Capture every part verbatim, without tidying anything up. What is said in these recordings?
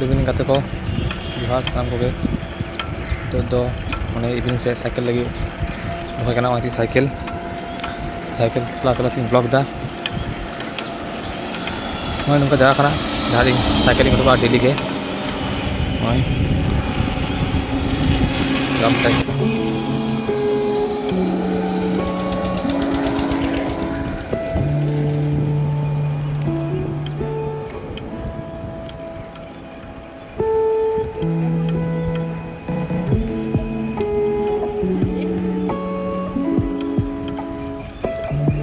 Good evening ᱜᱟᱛᱮ ᱠᱚ, ᱡᱚᱦᱟᱨ ᱥᱟᱱᱟᱢ ᱠᱚᱜᱮ᱾ ᱱᱤᱛᱚᱜ ᱫᱚ ᱢᱟᱱᱮ evening ᱥᱮᱫ ᱥᱟᱭᱠᱮᱞ ᱞᱟᱹᱜᱤᱫ ᱫᱚᱦᱚᱭ ᱠᱟᱱᱟ, ᱚᱱᱟᱛᱮ ᱥᱟᱭᱠᱮᱞ ᱥᱟᱭᱠᱮᱞ ᱪᱟᱞᱟᱣ ᱪᱟᱞᱟᱣ ᱛᱮᱧ vlog ᱮᱫᱟ᱾ ᱱᱚᱜᱼᱚᱭ ᱱᱚᱝᱠᱟ ᱡᱟᱭᱜᱟ ᱠᱟᱱᱟ, ᱡᱟᱦᱟᱸ ᱨᱮ ᱥᱟᱭᱠᱮᱞ ᱤᱧ ᱩᱰᱩᱠᱟ daily ᱜᱮ᱾ ᱱᱚᱜᱼᱚᱭ ᱡᱟᱢ ᱴᱟᱭᱤᱢ᱾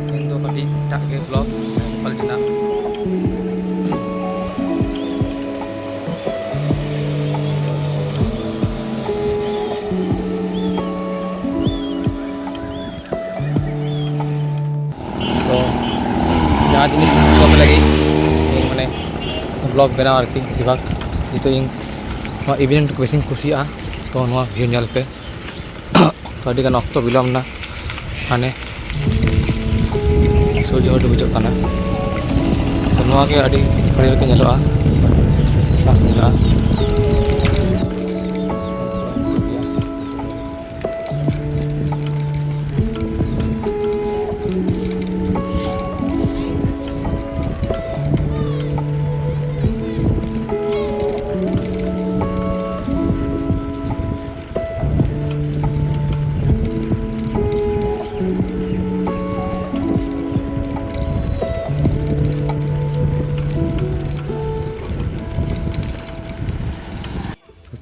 ᱛᱮᱦᱮᱧ ᱫᱚ ᱠᱟᱹᱴᱤᱡ ᱮᱴᱟᱜ ᱜᱮ vlog ᱯᱟᱞᱴᱤᱱᱟ᱾ ᱛᱚ ᱡᱟᱦᱟᱸ ᱡᱤᱱᱤᱥ ᱠᱚ ᱞᱟᱹᱜᱤᱫ ᱢᱟᱱᱮ vlog ᱵᱮᱱᱟᱣ ᱟᱨᱠᱤ, ᱵᱮᱥᱤᱨ ᱵᱷᱟᱜᱽ ᱱᱤᱛᱚᱜ ᱤᱧ ᱱᱚᱣᱟ evening ᱵᱮᱥᱤᱧ ᱠᱩᱥᱤᱭᱟᱜᱼᱟ᱾ ᱛᱚ ᱱᱚᱣᱟ view ᱧᱮᱞ ᱯᱮ᱾ ᱛᱚ ᱟᱹᱰᱤᱜᱟᱱ ᱚᱠᱛᱚ ᱵᱤᱞᱚᱢ ᱮᱱᱟ, ᱦᱟᱱᱮ ᱥᱩᱨᱡᱚ ᱦᱚᱸ ᱰᱩᱵᱩᱡᱚᱜ ᱠᱟᱱᱟ᱾ ᱛᱚ ᱱᱚᱣᱟ ᱜᱮ ᱟᱹᱰᱤ ᱵᱷᱟᱹᱜᱤ ᱞᱮᱠᱟ ᱧᱮᱞᱚᱜᱼᱟ, ᱢᱚᱡᱽ ᱧᱮᱞᱚᱜᱼᱟ᱾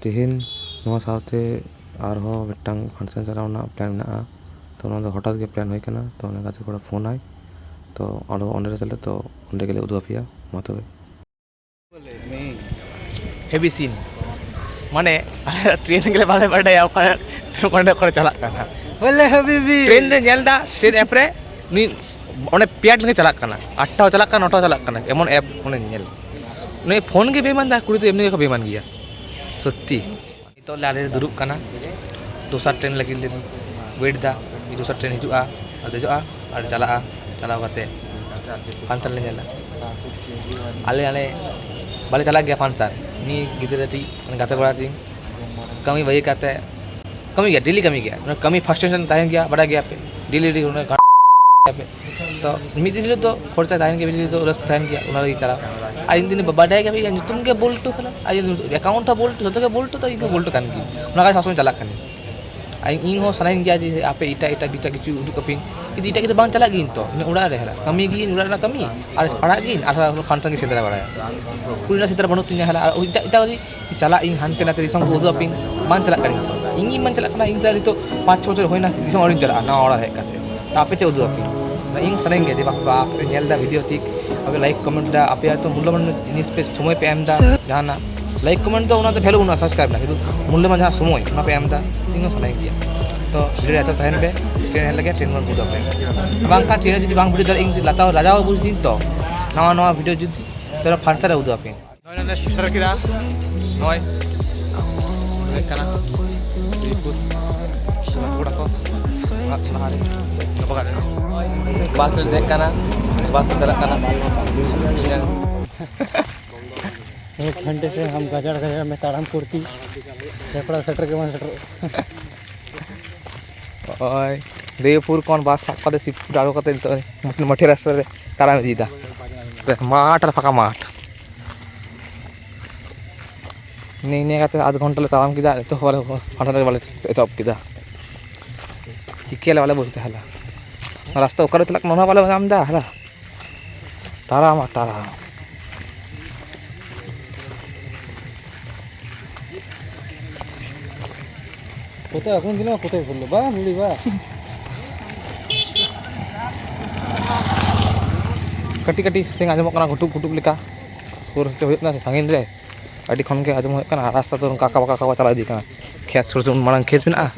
ᱛᱮᱦᱮᱧ ᱱᱚᱣᱟ ᱥᱟᱶᱛᱮ ᱟᱨᱦᱚᱸ ᱢᱤᱫᱴᱟᱝ function ᱪᱟᱞᱟᱣ ᱨᱮᱱᱟᱜ plan ᱢᱮᱱᱟᱜᱼᱟ᱾ ᱛᱚ ᱱᱚᱣᱟ ᱫᱚ ᱦᱚᱴᱟᱛ ᱜᱮ plan ᱦᱩᱭ ᱠᱟᱱᱟ᱾ ᱛᱚ ᱚᱱᱟ ᱜᱟᱛᱮ ᱠᱚᱲᱟ ᱯᱷᱳᱱ ᱟᱭ, ᱛᱚ ᱟᱨᱚ ᱚᱸᱰᱮ ᱞᱮ ᱪᱟᱞᱟᱜ, ᱛᱚ ᱚᱸᱰᱮ ᱜᱮᱞᱮ ᱩᱫᱩᱜ ᱟᱯᱮᱭᱟ᱾ ᱢᱟ ᱛᱚᱵᱮ᱾ Heavy scene. ᱢᱟᱱᱮ, ᱟᱞᱮ ᱴᱨᱮᱱ ᱜᱮᱞᱮ ᱵᱟᱞᱮ ᱵᱟᱰᱟᱭᱟ ᱚᱠᱟ, ᱚᱠᱟ ᱚᱠᱟ ᱪᱟᱞᱟᱜ ᱠᱟᱱᱟ᱾ ᱵᱚᱞᱮ ᱦᱟᱵᱤᱵᱤ᱾ ᱴᱨᱮᱱ ᱨᱮ ᱧᱮᱞ ᱫᱟ, ᱴᱨᱮᱱ ᱮᱯ ᱨᱮ ᱱᱩᱭ ᱚᱱᱮ ᱯᱮᱭᱟ ᱴᱨᱮᱱ ᱜᱮ ᱪᱟᱞᱟᱜ ᱠᱟᱱᱟ, ᱟᱴᱴᱟ ᱦᱚᱸ ᱪᱟᱞᱟᱜ ᱠᱟᱱᱟ, ᱱᱚᱴᱟ ᱦᱚᱸ ᱪᱟᱞᱟᱜ ᱠᱟᱱᱟ, ᱮᱢᱚᱱ ᱮᱯ ᱚᱱᱮ ᱧᱮᱞ᱾ ᱱᱩᱭ ᱯᱷᱳᱱ ᱜᱮ ᱵᱮᱢᱟᱱ ᱫᱟ, ᱠᱩᱲᱤ ᱫᱚ ᱮᱢᱱᱤ ᱜᱮᱠᱚ ᱵᱮᱢᱟᱱ ᱜᱮᱭᱟ ᱥᱚᱛᱛᱤ᱾ ᱱᱤᱛᱚᱜ ᱞᱮ ᱟᱞᱮ ᱞᱮ ᱫᱩᱲᱩᱵ ᱠᱟᱱᱟ ᱫᱚᱥᱟᱨ ᱴᱨᱮᱱ ᱞᱟᱹᱜᱤᱫ ᱞᱮ ᱣᱮᱴ ᱮᱫᱟ᱾ ᱫᱚᱥᱟᱨ ᱴᱨᱮᱱ ᱦᱤᱡᱩᱜᱼᱟ ᱟᱨ ᱫᱮᱡᱚᱜᱼᱟ ᱟᱨ ᱪᱟᱞᱟᱜᱼᱟ᱾ ᱪᱟᱞᱟᱣ ᱠᱟᱛᱮ function ᱞᱮ ᱧᱮᱞᱟ᱾ ᱟᱞᱮ ᱟᱞᱮ ᱵᱟᱞᱮ ᱪᱟᱞᱟᱜ ᱜᱮᱭᱟ function᱾ ᱩᱱᱤ ᱜᱤᱫᱽᱨᱟᱹ ᱛᱤᱧ, ᱢᱟᱱᱮ ᱜᱟᱛᱮ ᱠᱚᱲᱟ ᱛᱤᱧ, ᱠᱟᱹᱢᱤ ᱵᱟᱹᱜᱤ ᱠᱟᱛᱮ, ᱠᱟᱹᱢᱤ ᱜᱮᱭᱟ, ᱰᱮᱞᱤ ᱠᱟᱹᱢᱤ ᱜᱮᱭᱟ, ᱢᱟᱱᱮ ᱠᱟᱹᱢᱤ ᱯᱷᱟᱥᱴᱨᱮᱥᱚᱱ ᱛᱟᱦᱮᱱ ᱜᱮᱭᱟ, ᱵᱟᱰᱟᱭ ᱜᱮᱭᱟ ᱯᱮ, ᱰᱮᱞᱤ ᱰᱮᱞᱤ ᱚᱱᱟ ᱜᱟᱱ ᱜᱮᱭᱟ ᱯᱮ᱾ ᱛᱚ ᱢᱤᱫ ᱫᱤᱱ ᱦᱤᱞᱳᱜ ᱫᱚ ᱠᱷᱚᱨᱪᱟ ᱛᱟᱦᱮᱱ ᱜᱮᱭᱟ, ᱢᱤᱫ ᱫᱤᱱ ᱦᱤᱞᱳᱜ ᱫᱚ ᱨᱟᱹᱥᱠᱟᱹ ᱛᱟᱦᱮᱱ ᱜᱮᱭᱟ, ᱚᱱᱟ ᱞᱟᱹᱜᱤᱫ ᱪᱟᱞᱟᱣ᱾ ᱟᱨ ᱤᱧ ᱫᱚ ᱵᱟᱰᱟᱭ ᱜᱮᱭᱟ ᱯᱮ, ᱤᱧᱟᱹᱜ ᱧᱩᱛᱩᱢ ᱜᱮ ᱵᱚᱞᱴᱩ ᱠᱟᱱᱟ, ᱟᱨ ᱤᱧ ᱮᱠᱟᱣᱩᱱᱴ ᱦᱚᱸ ᱵᱚᱞᱴᱩ, ᱡᱚᱛᱚ ᱜᱮ ᱵᱚᱞᱴᱩ, ᱛᱚ ᱤᱧ ᱫᱚ ᱵᱚᱞᱴᱩ ᱠᱟᱱ ᱜᱤᱭᱟᱹᱧ, ᱚᱱᱟ ᱠᱟᱡᱽ ᱥᱚᱵᱽ ᱥᱚᱢᱚᱭ ᱪᱟᱞᱟᱜ ᱠᱟᱱᱟ᱾ ᱟᱨ ᱤᱧ ᱦᱚᱸ ᱥᱟᱱᱟᱧ ᱜᱮᱭᱟ ᱡᱮ ᱟᱯᱮ ᱮᱴᱟᱜ ᱮᱴᱟᱜ ᱠᱤᱪᱷᱩ ᱠᱤᱪᱷᱩ ᱩᱫᱩᱜ ᱟᱯᱮᱧ, ᱠᱤᱱᱛᱩ ᱮᱴᱟᱜ ᱠᱤᱪᱷᱩ ᱵᱟᱝ ᱪᱟᱞᱟᱜ ᱜᱤᱭᱟᱹᱧ ᱛᱚ, ᱤᱧ ᱚᱲᱟᱜ ᱨᱮ ᱦᱮᱱᱟᱜ ᱠᱟᱹᱢᱤ ᱜᱤᱭᱟᱹᱧ, ᱚᱲᱟᱜ ᱨᱮᱱᱟᱜ ᱠᱟᱹᱢᱤ, ᱟᱨ ᱯᱟᱲᱦᱟᱜ ᱜᱤᱭᱟᱹᱧ, ᱟᱨ ᱯᱷᱟᱱᱥᱚᱱ ᱜᱤᱧ ᱥᱮᱸᱫᱽᱨᱟ ᱵᱟᱲᱟᱭᱟ᱾ ᱠᱩᱲᱤ ᱨᱮᱱᱟᱜ ᱥᱮᱸᱫᱽᱨᱟ ᱵᱟᱹᱱᱩᱜ ᱛᱤᱧᱟ ᱦᱮᱞᱟ, ᱟᱨ ᱮᱴᱟᱜ ᱮᱴᱟᱜ ᱪᱟᱞᱟᱜ ᱤᱧ ᱦᱟᱱᱛᱮ ᱱᱟᱛᱮ ᱫᱤᱥᱚᱢ ᱠᱚ ᱩᱫᱩᱜ ᱟᱹᱯᱤᱧ, ᱵᱟᱝ ᱪᱟᱞᱟᱜ ᱠᱟᱱᱟ ᱤᱧ ᱛᱚ᱾ ᱤᱧ ᱜᱤᱧ ᱵᱟᱝ ᱪᱟᱞᱟᱜ ᱠᱟᱱᱟ, ᱤᱧ ᱛᱚ ᱱᱤᱛᱚᱜ ᱯᱟᱸᱪ ᱪᱷᱚ ᱵᱚᱪᱷᱚᱨ ᱦᱩᱭᱱᱟ ᱫᱤᱥᱚᱢ ᱟᱹᱣᱨᱤᱧ ᱪᱟᱞᱟᱜᱼᱟ ᱱᱟᱣᱟ ᱚᱲᱟᱜ ᱦᱮᱡ ᱠᱟᱛᱮ᱾ ᱛᱚ ᱟᱯᱮ ᱪᱮᱫ ᱩᱫᱩᱜ ᱟᱹᱯᱤᱧ? ᱤᱧ ᱥᱟᱱᱟᱧ ᱜᱮᱭᱟ ᱡᱮ ᱵᱟᱯ ᱵᱟᱯ ᱯᱮ ᱧᱮᱞ ᱮᱫᱟ ᱵᱷᱤᱰᱤᱭᱳ ᱴᱷᱤᱠ, ᱟᱯᱮ ᱞᱟᱭᱤᱠ ᱠᱚᱢᱮᱱᱴ ᱮᱫᱟ, ᱟᱯᱮᱭᱟᱜ ᱛᱚ ᱢᱩᱞᱞᱚᱵᱟᱱ ᱡᱤᱱᱤᱥ ᱯᱮ ᱥᱚᱢᱚᱭ ᱯᱮ ᱮᱢ ᱮᱫᱟ, ᱡᱟᱦᱟᱱᱟᱜ ᱞᱟᱭᱤᱠ ᱠᱚᱢᱮᱱᱴ ᱫᱚ ᱚᱱᱟ ᱫᱚ ᱵᱷᱮᱞᱩ ᱵᱟᱹᱱᱩᱜᱼᱟ, ᱥᱟᱵᱥᱠᱨᱟᱭᱤᱵ ᱨᱮᱱᱟᱜ, ᱠᱤᱱᱛᱩ ᱢᱩᱞᱞᱚᱵᱟᱱ ᱡᱟᱦᱟᱸ ᱥᱚᱢᱚᱭ ᱚᱱᱟ ᱯᱮ ᱮᱢ ᱮᱫᱟ, ᱤᱧ ᱦᱚᱸ ᱥᱟᱱᱟᱧ ᱜᱮᱭᱟ᱾ ᱛᱚ ᱵᱷᱤᱰᱤᱭᱳ ᱨᱮ ᱮᱛᱚ ᱛᱟᱦᱮᱱ ᱯᱮ, ᱴᱨᱮᱱ ᱦᱮᱡ ᱞᱟᱹᱜᱤᱫ ᱴᱨᱮᱱ ᱵᱚᱱ ᱩᱫᱩᱜ ᱟᱯᱮ, ᱵᱟᱝᱠᱷᱟᱱ ᱴᱨᱮᱱ ᱨᱮ ᱡᱩᱫᱤ ᱵᱟᱝ ᱵᱷᱤᱰᱤᱭᱳ ᱫᱟᱲᱮᱭᱟᱜ ᱤᱧ ᱞᱟᱛᱟᱣ ᱞᱟᱡᱟᱣ ᱵᱩᱡᱽ ᱫᱤᱧ ᱛᱚ, ᱱᱟᱣᱟ ᱱᱟᱣᱟ ᱵᱷᱤᱰᱤᱭᱳ ᱡᱩᱫᱤ ᱛᱚᱵᱮ ᱯᱷᱟᱱᱥᱟᱨ ᱨᱮ ᱩᱫᱩᱜ ᱟᱯᱮ᱾ ᱱᱚᱜᱼᱚᱭ ᱱᱚᱰᱮ ᱥᱮᱴᱮᱨ ᱠᱮᱫᱟ᱾ ᱱᱚᱜᱼᱚᱭ ᱦᱮᱡ ᱠᱟᱱᱟ ᱡᱚᱭᱯᱩᱨ ᱜᱚᱲᱟ ᱠᱚ᱾ ᱞᱟᱦᱟᱨᱮ ᱵᱟᱥ ᱨᱮ ᱫᱮᱡ ᱠᱟᱱᱟ, ᱵᱟᱥ ᱨᱮ ᱪᱟᱞᱟᱜ ᱠᱟᱱᱟ᱾ एक घंटे से हम गजड़ गजड़ में ताड़म कुर्ती छेपड़ा सेटर के वहाँ सेटर। ᱱᱚᱜᱼᱚᱭ ᱫᱮᱵᱯᱩᱨ ᱠᱷᱚᱱ ᱵᱟᱥ ᱥᱟᱵ ᱠᱟᱛᱮ ᱥᱤᱵᱯᱩᱨ ᱟᱬᱜᱚ ᱠᱟᱛᱮ ᱱᱤᱛᱚᱜ ᱢᱟᱴᱷᱮ ᱨᱟᱥᱛᱟ ᱨᱮ ᱛᱟᱲᱟᱢ ᱤᱫᱤᱭᱮᱫᱟ᱾ ᱢᱟᱴᱷ ᱟᱨ ᱯᱷᱟᱸᱠᱟ ᱢᱟᱴᱷ᱾ ᱱᱤᱭᱟᱹ ᱱᱤᱭᱟᱹ ᱠᱟᱛᱮ ᱟᱫᱷ ᱜᱷᱚᱱᱴᱟ ᱞᱮ ᱛᱟᱲᱟᱢ ᱠᱮᱫᱟ, ᱱᱤᱛᱚᱜ ᱦᱚᱸ ᱵᱟᱞᱮ ᱯᱷᱟᱸᱠᱟ ᱨᱮ ᱵᱟᱞᱮ ᱮᱛᱚᱦᱚᱵ ᱠᱮᱫᱟ᱾ ᱪᱤᱠᱟᱹᱭᱟᱞᱮ ᱵᱟᱞᱮ ᱵᱩᱡᱽ ᱮᱫᱟ ᱦᱮᱞᱟ᱾ ᱨᱟᱥᱛᱟ ᱚᱠᱟᱨᱮ ᱪᱟᱞᱟᱜ ᱠᱟᱱᱟ ᱚᱱᱟ ᱵᱟᱞᱮ ᱧᱟᱢ ᱮᱫᱟ ᱦᱮᱞᱟ᱾ ᱛᱟᱲᱟᱢ ᱟᱨ ᱛᱟᱲᱟᱢ᱾ কোথায় এখন দিলে কোথায় বললো বা মুড়ি বা। ᱠᱟᱹᱴᱤᱡ ᱠᱟᱹᱴᱤᱡ ᱥᱮᱝ ᱟᱸᱡᱚᱢᱚᱜ ᱠᱟᱱᱟ, ᱜᱷᱩᱴᱩᱠ ᱜᱷᱩᱴᱩᱠ ᱞᱮᱠᱟ᱾ ᱥᱩᱨ ᱥᱮ ᱦᱩᱭᱩᱜ ᱠᱟᱱᱟ ᱥᱮ ᱥᱟᱺᱜᱤᱧ ᱨᱮ, ᱟᱹᱰᱤ ᱠᱷᱚᱱ ᱜᱮ ᱟᱸᱡᱚᱢ ᱦᱩᱭᱩᱜ ᱠᱟᱱᱟ᱾ ᱟᱨ ᱨᱟᱥᱛᱟ ᱫᱚ ᱱᱚᱝᱠᱟ ᱟᱸᱠᱟ ᱵᱟᱸᱠᱟ ᱟᱸᱠᱟ ᱵᱟᱸᱠᱟ ᱪᱟᱞᱟᱣ ᱤᱫᱤᱜ ᱠᱟᱱᱟ᱾ ᱠᱷᱮᱛ ᱥᱩᱨ ᱥᱩᱨ ᱢᱟᱲᱟᱝ ᱠᱷᱮᱛ ᱢᱮᱱᱟᱜᱼᱟ,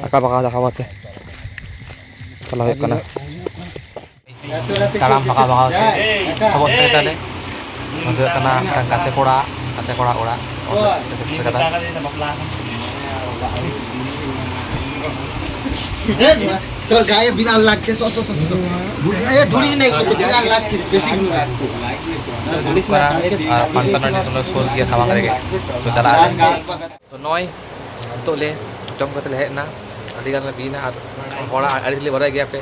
ᱟᱸᱠᱟ ᱵᱟᱸᱠᱟ ᱟᱸᱠᱟ ᱵᱟᱸᱠᱟ ᱛᱮ ᱪᱟᱞᱟᱣ ᱦᱩᱭᱩᱜ ᱠᱟᱱᱟ᱾ ᱛᱟᱲᱟᱢ ᱵᱷᱟᱜᱟᱣ ᱵᱷᱟᱜᱟᱣ ᱛᱮ ᱥᱚᱵᱚᱫ ᱦᱚᱴᱚ ᱠᱮᱫᱟᱞᱮ᱾ ᱱᱚᱣᱟ ᱫᱚ ᱦᱩᱭᱩᱜ ᱠᱟᱱᱟ ᱢᱤᱫᱴᱟᱝ ᱜᱟᱛᱮ ᱠᱚᱲᱟ, ᱜᱟᱛᱮ ᱠᱚᱲᱟ ᱚᱲᱟᱜ᱾ ᱚᱸᱰᱮ ᱞᱮ ᱥᱮᱴᱮᱨ ᱠᱟᱫᱟ᱾ ᱥᱚᱨ ᱜᱟᱭᱮ ᱵᱤᱨᱟᱴ ᱞᱟᱜᱽᱪᱮ, ᱥᱚ, ᱥᱚ, ᱥᱚ, ᱥᱚ᱾ ᱮ, ᱫᱷᱩᱲᱤ ᱱᱮ ᱠᱚ ᱵᱤᱨᱟᱴ ᱞᱟᱜᱽᱪᱮ, ᱵᱮᱥᱤ ᱵᱤᱨᱟᱴ ᱞᱟᱜᱽᱪᱮ᱾ ᱫᱩᱲᱩᱵ ᱠᱟᱱᱟ ᱟᱨ ᱯᱟᱱᱛᱟᱱᱟ ᱱᱤᱛᱚᱜ ᱫᱚ ᱥᱩᱨ ᱜᱮᱭᱟ ᱥᱟᱢᱟᱝ ᱨᱮᱜᱮ᱾ ᱛᱚ ᱪᱟᱞᱟᱜ ᱟᱞᱮ᱾ ᱛᱚ ᱱᱚᱜᱼᱚᱭ ᱱᱤᱛᱚᱜ ᱞᱮ ᱡᱚᱢ ᱠᱟᱛᱮ ᱞᱮ ᱦᱮᱡ ᱮᱱᱟ, ᱟᱹᱰᱤ ᱜᱟᱱ ᱞᱮ ᱵᱤᱭᱮᱱᱟ ᱟᱨ ᱦᱚᱲᱟᱜ ᱟᱹᱲᱤᱥ ᱞᱮ ᱵᱟᱲᱟᱭ ᱜᱮᱭᱟ ᱯᱮ᱾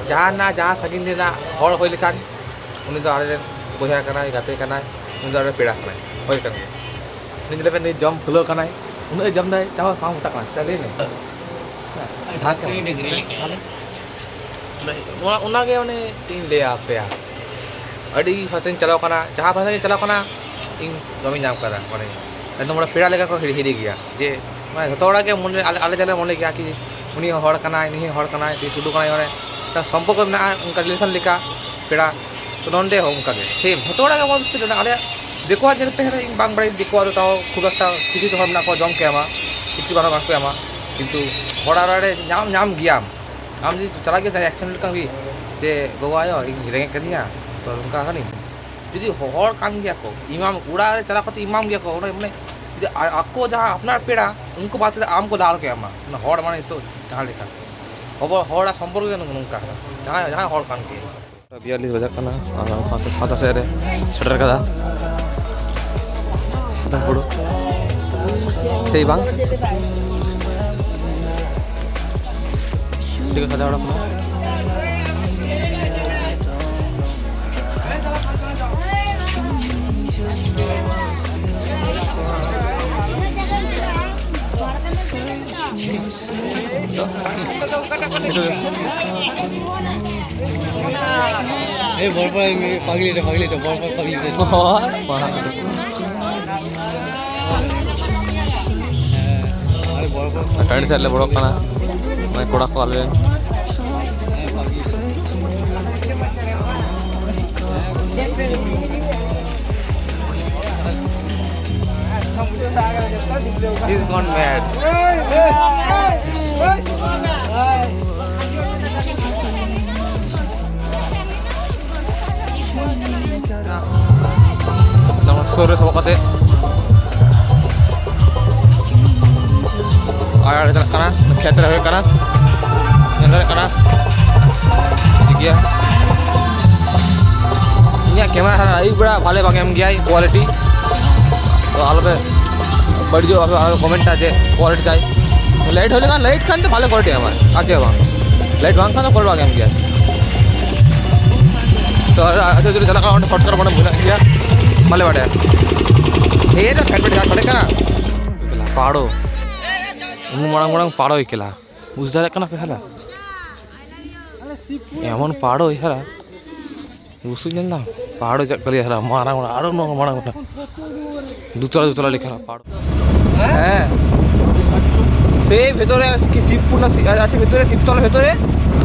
ᱡᱟᱦᱟᱱᱟᱜ ᱡᱟᱦᱟᱸ ᱥᱟᱺᱜᱤᱧ ᱨᱮᱱᱟᱜ ᱦᱚᱲ ᱦᱩᱭ ᱞᱮᱠᱷᱟᱱ ᱩᱱᱤ ᱫᱚ ᱟᱞᱮ ᱨᱮᱱ ᱵᱚᱭᱦᱟ ᱠᱟᱱᱟᱭ, ᱜᱟᱛᱮ ᱠᱟᱱᱟᱭ, ᱩᱱᱤ ᱫᱚ ᱟᱞᱮ ᱨᱮᱱ ᱯᱮᱲᱟ ᱠᱟᱱᱟᱭ, ᱦᱩᱭ ᱠᱟᱱ ᱜᱮᱭᱟ᱾ ᱩᱱᱤ ᱧᱮᱞ ᱯᱮ, ᱱᱩᱭ ᱡᱚᱢ ᱯᱷᱩᱞᱟᱹᱣ ᱠᱟᱱᱟᱭ, ᱩᱱᱟᱹᱜ ᱮ ᱡᱚᱢ ᱫᱟᱭ, ᱪᱟᱵᱟ ᱵᱟᱝ ᱢᱚᱴᱟᱜ ᱠᱟᱱᱟ, ᱪᱮᱫᱟᱜ ᱞᱟᱹᱭ ᱢᱮ? ᱰᱷᱟᱠ ᱠᱟᱱᱟ᱾ ᱚᱱᱟ, ᱚᱱᱟᱜᱮ ᱚᱱᱮ ᱪᱮᱫ ᱤᱧ ᱞᱟᱹᱭᱟ ᱟᱯᱮᱭᱟ, ᱟᱹᱰᱤ ᱯᱷᱟᱥᱮᱧ ᱪᱟᱞᱟᱣ ᱠᱟᱱᱟ, ᱡᱟᱦᱟᱸ ᱯᱷᱟᱥᱮᱧ ᱪᱟᱞᱟᱣ ᱠᱟᱱᱟ ᱤᱧ ᱡᱚᱢᱤᱧ ᱧᱟᱢ ᱠᱟᱫᱟ᱾ ᱢᱟᱱᱮ ᱮᱠᱫᱚᱢ ᱚᱸᱰᱮ ᱯᱮᱲᱟ ᱞᱮᱠᱟ ᱠᱚ ᱦᱤᱨᱤ, ᱦᱤᱨᱤ ᱜᱮᱭᱟ, ᱡᱮ ᱢᱟᱱᱮ ᱡᱷᱚᱛᱚ ᱦᱚᱲᱟᱜ ᱜᱮ ᱢᱚᱱᱮ, ᱟᱞᱮ, ᱟᱞᱮ ᱡᱟᱞᱮ ᱢᱚᱱᱮ ᱜᱮᱭᱟ ᱠᱤ ᱩᱱᱤ ᱦᱚᱸ ᱦᱚᱲ ᱠᱟᱱᱟᱭ, ᱱᱩᱭ ᱦᱚᱸ ᱦᱚᱲ ᱠᱟᱱᱟᱭ, ᱱᱩᱭ ᱴᱩᱰᱩ ᱠᱟᱱᱟᱭ, ᱢᱟᱱᱮ ᱢᱤᱫᱴᱟᱝ ᱥᱚᱢᱯᱚᱨᱠᱚ ᱢᱮᱱᱟᱜᱼᱟ ᱚᱱᱠᱟ relation ᱞᱮᱠᱟ ᱯᱮᱲᱟ᱾ ᱛᱚ ᱱᱚᱸᱰᱮ ᱦᱚᱸ ᱚᱱᱠᱟ ᱜᱮ same, ᱡᱷᱚᱛᱚ ᱦᱚᱲᱟᱜ ᱜᱮ ᱢᱚᱡᱽ ᱛᱮ ᱢᱮᱱᱟᱜᱼᱟ᱾ ᱟᱞᱮᱭᱟᱜ ᱫᱤᱠᱩᱣᱟᱜ ᱧᱮᱞ ᱯᱮ, ᱤᱧ ᱵᱟᱝ ᱵᱟᱲᱟᱭᱟᱹᱧ ᱫᱤᱠᱩᱣᱟᱜ ᱫᱚ, ᱛᱟᱣ ᱠᱷᱩᱵ ᱮᱠᱴᱟ ᱠᱤᱪᱷᱩ ᱦᱚᱲ ᱢᱮᱱᱟᱜ ᱠᱚᱣᱟ ᱡᱚᱢ ᱠᱚ ᱮᱢᱟ, ᱠᱤᱪᱷᱩ ᱜᱟᱱ ᱦᱚᱲ ᱵᱟᱝ ᱠᱚ ᱮᱢᱟ, ᱠᱤᱱᱛᱩ ᱦᱚᱲ ᱟᱨ ᱧᱟᱢ, ᱧᱟᱢ ᱜᱮᱭᱟᱢ᱾ ᱟᱢ ᱡᱩᱫᱤ ᱪᱟᱞᱟᱜ ᱜᱮᱭᱟ ᱡᱟᱦᱟᱸᱭ accident ᱞᱮᱠᱟᱱ ᱜᱮ, ᱡᱮ, "ᱜᱚᱜᱚ ᱟᱭᱳ, ᱤᱧ ᱨᱮᱸᱜᱮᱡ ᱠᱟᱫᱤᱧᱟ, ᱛᱚ ᱱᱚᱝᱠᱟ ᱠᱟᱹᱱᱟᱹᱧ", ᱡᱩᱫᱤ ᱦᱚ-, ᱦᱚᱲ ᱠᱟᱱ ᱜᱮᱭᱟ ᱠᱚ, ᱮᱢᱟᱢ, ᱚᱲᱟᱜ ᱨᱮ ᱪᱟᱞᱟᱣ ᱠᱟᱛᱮ ᱮᱢᱟᱢ ᱜᱮᱭᱟ ᱠᱚ, ᱚᱱᱟ ᱢᱟᱱᱮ ᱡᱩᱫᱤ ᱟ-, ᱟᱠᱚ ᱡᱟᱦᱟᱸ ᱟᱯᱱᱟᱨ ᱯᱮᱲᱟ, ᱩᱱᱠᱩ ᱵᱟᱫ ᱠᱟᱛᱮ ᱟᱢ ᱠᱚ ᱫᱟᱣ ᱠᱚ ᱮᱢᱟ, ᱢᱟᱱᱮ ᱦᱚᱲ ᱢᱟᱱᱮ ᱱᱤᱛᱚᱜ ᱡᱟᱦᱟᱸ ᱞᱮᱠᱟ, ᱦᱚᱵᱚ-, ᱦᱚᱲᱟᱜ ᱥᱚᱢᱯᱚᱨᱠᱚ ᱜᱮ ᱱᱚᱝᱠᱟ ᱠᱟᱱᱟ, ᱡᱟᱦᱟᱸᱭ, ᱡᱟᱦᱟᱸᱭ ᱦᱚᱲ ᱠᱟᱱ ᱜᱮ᱾ ᱵᱤᱭᱟᱞᱞᱤᱥ ᱵᱟᱡᱟᱜ ᱠᱟᱱᱟ ᱟᱨ ᱥᱟᱶᱛᱟ ᱥᱮᱫ ᱨᱮ ᱥᱮᱴᱮᱨ ᱠᱟᱫᱟ᱾ ᱦᱩᱲᱩ ᱥᱮᱭ ᱵᱟᱝ? ᱴᱷᱤᱠ ᱠᱟᱛᱷᱟ ᱚᱰᱚᱠ ᱠᱟᱱᱟ᱾ এই বৰপৰা, এই পাগলি এটা, পাগলি এটা, বৰপৰা পাগলি এটা। ᱵᱚᱦᱚᱜ ᱢᱟ᱾ ᱟᱨᱮ ᱵᱚᱞ ᱠᱚ ᱴᱟᱺᱰᱤ ᱥᱮᱫ ᱞᱮ ᱵᱚᱞᱚᱜ ᱠᱟᱱᱟ᱾ ᱱᱚᱜᱼᱚᱭ ᱠᱚᱲᱟ ᱠᱚ ᱟᱞᱮ ᱨᱮᱱ᱾ He's gone mad. ᱱᱚᱣᱟ ᱥᱩᱨ ᱨᱮ ᱥᱟᱵᱚᱜ ᱠᱟᱛᱮ ᱟᱲᱟᱜ ᱨᱮ ᱪᱟᱞᱟᱜ ᱠᱟᱱᱟ, ᱠᱷᱮᱛ ᱨᱮ ᱦᱩᱭᱩᱜ ᱠᱟᱱᱟ᱾ ᱫᱟᱲᱮᱭᱟᱜ ᱠᱟᱱᱟ᱾ ᱴᱷᱤᱠ ᱜᱮᱭᱟ, ᱤᱧᱟᱹᱜ ᱠᱮᱢᱮᱨᱟ ᱟᱹᱭᱩᱵ ᱵᱮᱲᱟ ᱵᱷᱟᱞᱮ ᱵᱟᱝ ᱮᱢ ᱜᱮᱭᱟᱭ ᱠᱳᱣᱟᱞᱤᱴᱤ, ᱛᱚ ᱟᱞᱚᱯᱮ ᱵᱟᱹᱲᱤᱡᱚᱜ, ᱟᱞᱚᱯᱮ ᱠᱚᱢᱮᱱᱴᱟ ᱡᱮ ᱠᱳᱣᱟᱞᱤᱴᱤ ᱪᱟᱭ᱾ ᱞᱟᱭᱤᱴ ᱦᱩᱭ ᱞᱮᱠᱷᱟᱱ, ᱞᱟᱭᱤᱴ ᱠᱷᱟᱱ ᱫᱚ ᱵᱷᱟᱞᱮ ᱠᱳᱣᱟᱞᱤᱴᱤ ᱮᱢᱟᱭ, ᱟᱨ ᱪᱮᱫ ᱦᱚᱸ ᱵᱟᱝ᱾ ᱞᱟᱭᱤᱴ ᱵᱟᱝ ᱠᱷᱟᱱ ᱫᱚ ᱠᱳᱣᱟᱞᱤᱴᱤ ᱵᱟᱝ ᱮᱢ ᱜᱮᱭᱟᱭ᱾ ᱛᱚ ᱟᱪᱪᱷᱟ, ᱡᱩᱫᱤ ᱪᱟᱞᱟᱜ ᱠᱟᱱᱟ ᱚᱸᱰᱮ ᱥᱚᱨᱴ ᱠᱟᱴ ᱢᱟᱱᱮ ᱵᱷᱩᱞᱟᱜ ᱜᱮᱭᱟ, ᱵᱟᱞᱮ ᱵᱟᱰᱟᱭᱟ᱾ ᱮᱭ ᱨᱮ ᱯᱷᱮᱰ ᱯᱷᱮᱰ ᱡᱟᱦᱟᱸ ᱥᱟᱰᱮ ᱠᱟᱱᱟ, ᱯᱟᱲᱚ, ᱩᱱ ᱢᱟᱨᱟᱝ ᱢᱟᱨᱟᱝ ᱯᱟᱲᱚ ᱮᱠᱞᱟ᱾ ᱵᱩᱡᱽ ᱫᱟᱲᱮᱭᱟᱜ ᱠᱟᱱᱟ ᱯᱮ ᱦᱟᱞᱟ? ᱮᱢᱚᱱ ᱯᱟᱲᱚ ᱦᱟᱞᱟ, ᱵᱩᱥᱩᱵ ᱧᱮᱞ ᱫᱟᱢ? ᱯᱟᱲᱚ ᱪᱮᱫ ᱠᱟᱞᱤ ᱦᱟᱞᱟ, ᱢᱟᱨᱟᱝ ᱢᱟᱨᱟᱝ, ᱟᱨᱚ ᱱᱚᱣᱟ ᱢᱟᱨᱟᱝ ᱢᱟᱨᱟᱝ᱾ ᱫᱩᱛᱟᱞᱟ ᱫᱩᱛᱟᱞᱟ ᱞᱮᱠᱟ ᱯᱟᱲᱚ᱾ হ্যাঁ। সেই ভেতরে আছে কি শিবপুর না শি-, আছে ভেতরে শিবতলা ভেতরে?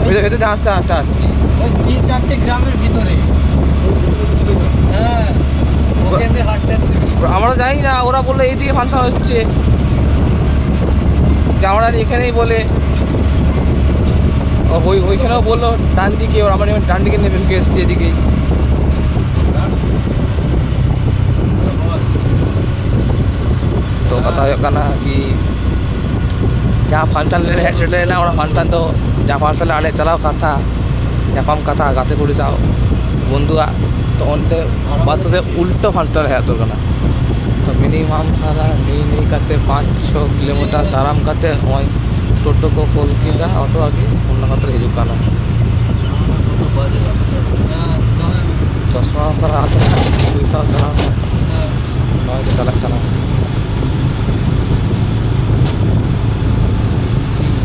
ভেতরে, ভেতরে আস্তে আস্তে আসছি। ওই তিন চারটে গ্রামের ভিতরে। হ্যাঁ, ওকে এমনি হাঁটতে হাঁটতে। আমরা জানি না, ওরা বললো এইদিকে ফাংশন হচ্ছে, যে আমরা এখানেই বলে। ও, ওই, ওইখানেও বললো ডান দিকে, ওরা আমার এবার ডান দিকে নেমে ঢুকে এসছে এদিকেই। ᱛᱚ ᱠᱟᱛᱷᱟ ᱦᱩᱭᱩᱜ ᱠᱟᱱᱟ ᱠᱤ, ᱡᱟᱦᱟᱸ ᱯᱷᱟᱱᱥᱟᱱ ᱞᱮ ᱦᱮᱡ ᱥᱮᱴᱮᱨ ᱞᱮᱱᱟ, ᱚᱱᱟ ᱯᱷᱟᱱᱥᱟᱱ ᱫᱚ, ᱡᱟᱦᱟᱸ ᱯᱷᱟᱱᱥᱟᱱ ᱞᱮ ᱟᱞᱮ ᱪᱟᱞᱟᱣ ᱠᱟᱛᱷᱟ, ᱧᱟᱯᱟᱢ ᱠᱟᱛᱷᱟ ᱜᱟᱛᱮ ᱠᱩᱲᱤ ᱥᱟᱶ ᱵᱚᱱᱫᱷᱩᱣᱟᱜ, ᱛᱚ ᱚᱱᱛᱮ ᱵᱟᱫ ᱠᱟᱛᱮ ᱩᱞᱴᱟᱹ ᱯᱷᱟᱱᱥᱟᱱ ᱞᱮ ᱦᱮᱡ ᱩᱛᱟᱹᱨ ᱠᱟᱱᱟ᱾ ᱛᱚ ᱢᱤᱱᱤᱢᱟᱢ ᱦᱟᱨᱟ ᱱᱤ ᱱᱤ ᱠᱟᱛᱮ ᱯᱟᱸᱪ ᱪᱷᱚ ᱠᱤᱞᱳᱢᱤᱴᱟᱨ ᱛᱟᱲᱟᱢ ᱠᱟᱛᱮ ᱱᱚᱜᱼᱚᱭ ᱴᱳᱴᱳ ᱠᱚ ᱠᱚᱞ ᱠᱮᱫᱟ, ᱚᱴᱳ ᱟᱨᱠᱤ, ᱚᱱᱟ ᱠᱟᱛᱮ ᱦᱤᱡᱩᱜ ᱠᱟᱱᱟ᱾ ᱪᱚᱥᱢᱟ ᱚᱠᱟᱨᱮ ᱟᱫ ᱮᱱᱟ? ᱯᱚᱭᱥᱟ ᱪᱟᱞᱟᱣ ᱮᱱᱟ᱾ ᱱᱚᱜᱼᱚᱭ ᱠᱚ ᱪᱟᱞᱟᱜ ᱠᱟᱱᱟ᱾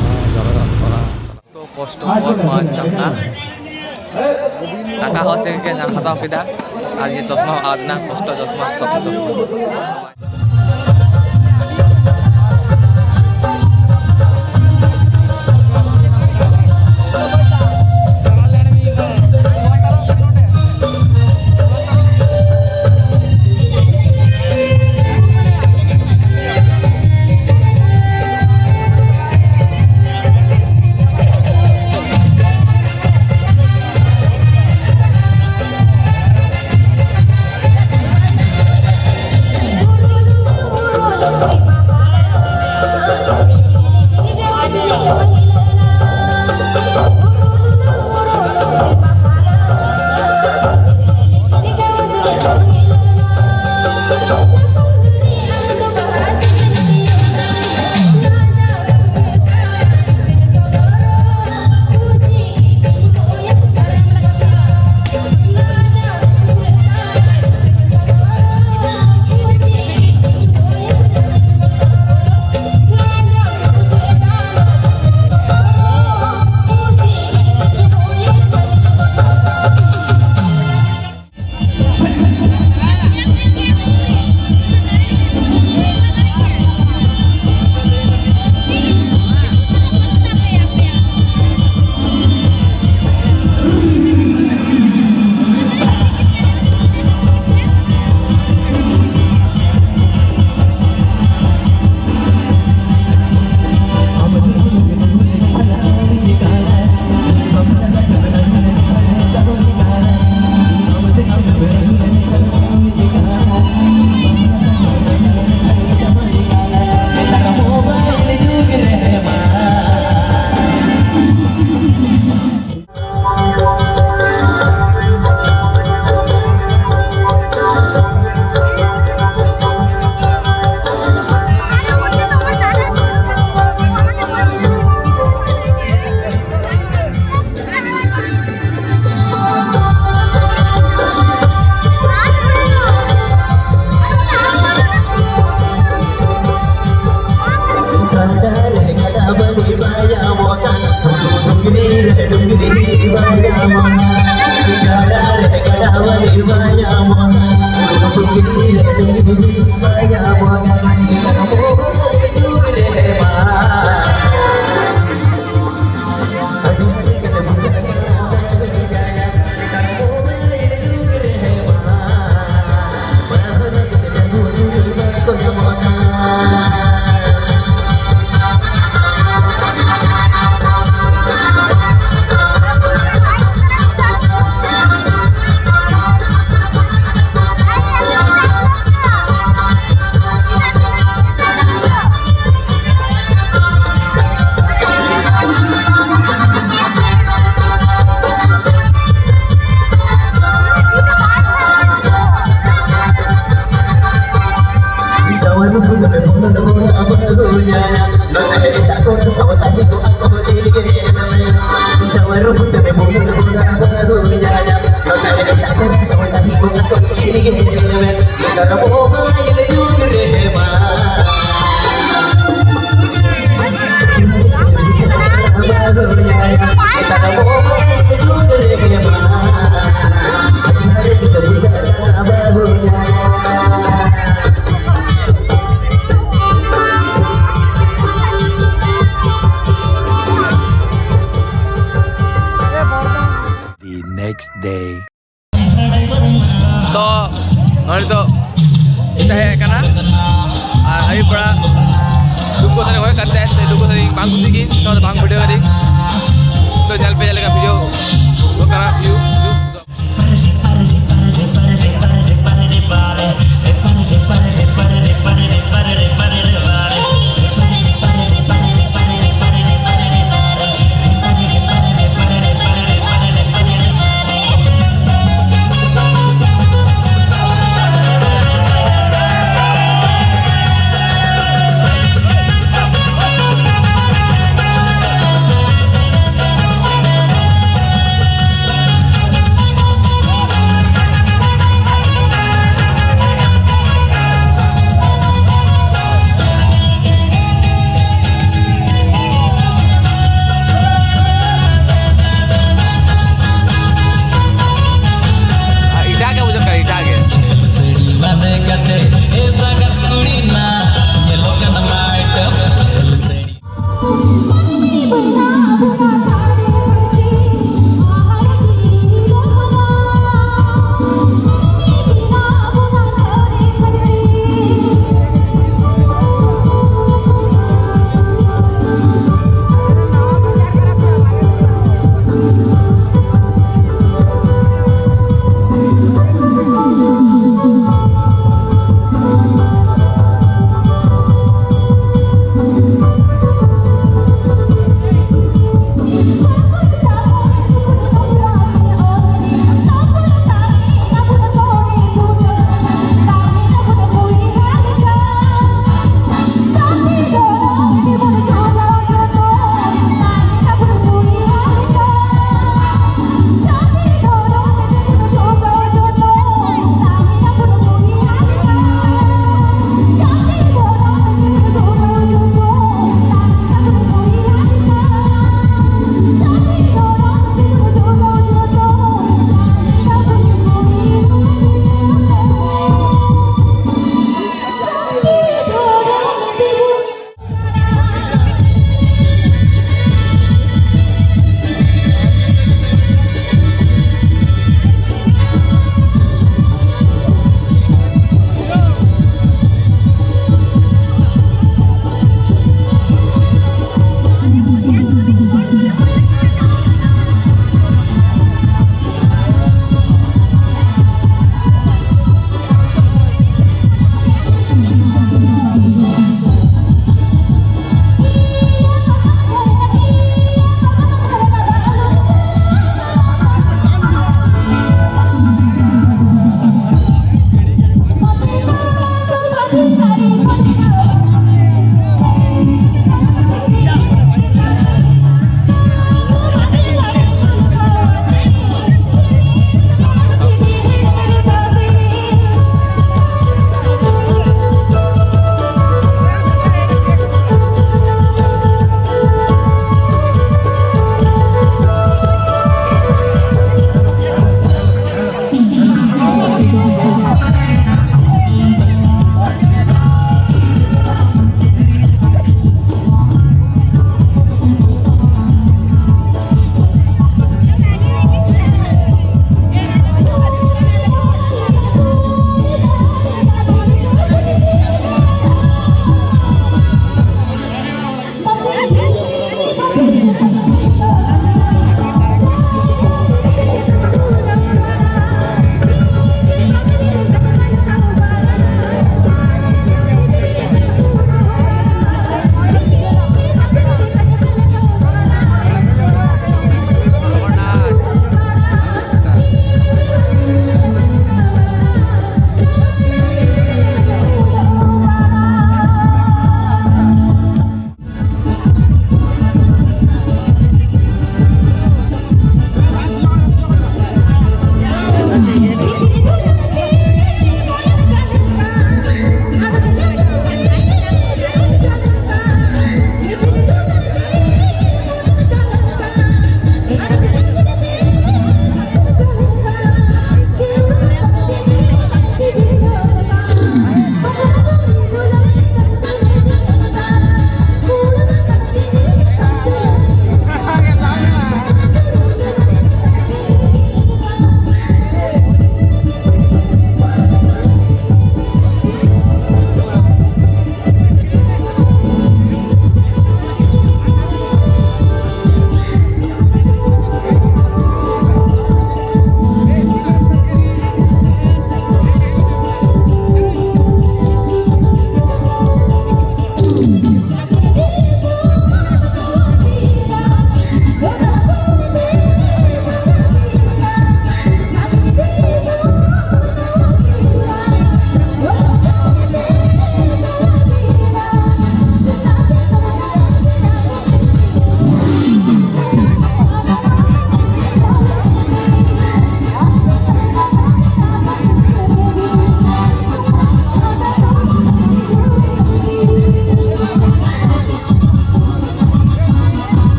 ᱦᱮᱸ, ᱡᱟᱞᱜᱟ ᱯᱟᱲᱟ᱾ ᱛᱚ ᱠᱚᱥᱴᱚ ᱯᱚᱨ ᱵᱟᱧᱪᱟᱣ ᱮᱱᱟ᱾ ᱴᱟᱠᱟ ᱦᱚᱸ ᱥᱮ ᱜᱮ ᱧᱟᱢ ᱦᱟᱛᱟᱣ ᱠᱮᱫᱟ᱾ ᱟᱨ ᱡᱮ ᱪᱚᱥᱢᱟ ᱦᱚᱸ ᱟᱫ ᱮᱱᱟ, ᱠᱚᱥᱴᱚ ᱪᱚᱥᱢᱟ, ᱥᱚᱠᱛᱚ ᱪᱚᱥᱢᱟ᱾ The next day. ᱛᱚ ᱱᱚᱜᱼᱚᱭ ᱱᱤᱛᱚᱜ ᱤᱧ ᱦᱮᱡ ᱟᱠᱟᱱᱟ ᱟᱨ ᱟᱹᱭᱩᱵ ᱵᱮᱲᱟ ᱰᱩᱢᱠᱚ ᱥᱮᱫ ᱦᱩᱭ ᱠᱟᱛᱮ ᱰᱩᱢᱠᱚ ᱥᱮᱫ ᱵᱟᱝ ᱠᱩᱥᱤ ᱜᱮ ᱛᱚ ᱵᱟᱝ video ᱠᱟᱹᱫᱟᱹᱧ᱾ ᱛᱚ ᱧᱮᱞ ᱯᱮ ᱪᱮᱫ ᱞᱮᱠᱟ video ᱠᱟᱱᱟ view᱾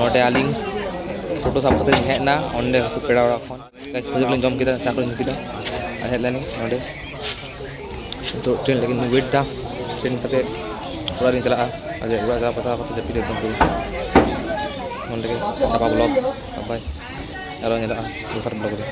ᱱᱚᱰᱮ ᱟᱹᱞᱤᱧ ᱴᱳᱴᱳ ᱥᱟᱵ ᱠᱟᱛᱮ ᱞᱤᱧ ᱦᱮᱡ ᱮᱱᱟ ᱚᱸᱰᱮ ᱯᱮᱲᱟ ᱚᱲᱟᱜ ᱠᱷᱚᱱ᱾ ᱠᱷᱟᱹᱡᱟᱹᱲᱤ ᱞᱤᱧ ᱡᱚᱢ ᱠᱮᱫᱟ, ᱪᱟ ᱠᱚᱞᱤᱧ ᱧᱩ ᱠᱮᱫᱟ ᱟᱨ ᱦᱮᱡ ᱞᱮᱱᱟᱞᱤᱧ ᱱᱚᱰᱮ᱾ ᱱᱤᱛᱚᱜ ᱴᱨᱮᱱ ᱞᱟᱹᱜᱤᱫ ᱞᱤᱧ ᱳᱭᱮᱴ ᱮᱫᱟ, ᱴᱨᱮᱱ ᱠᱟᱛᱮ ᱚᱲᱟᱜ ᱞᱤᱧ ᱪᱟᱞᱟᱜᱼᱟ᱾ ᱟᱨ ᱚᱲᱟᱜ ᱪᱟᱞᱟᱣ ᱠᱟᱛᱮ ᱡᱟᱹᱯᱤᱫ ᱮᱠᱫᱚᱢ ᱯᱩᱨᱟᱹ᱾ ᱱᱚᱰᱮ ᱜᱮ ᱪᱟᱵᱟ ᱵᱞᱚᱜ, ᱵᱟᱭ, ᱟᱨᱚ ᱧᱮᱞᱚᱜᱼᱟ ᱫᱚᱥᱟᱨ ᱵᱞᱚᱜ ᱨᱮ᱾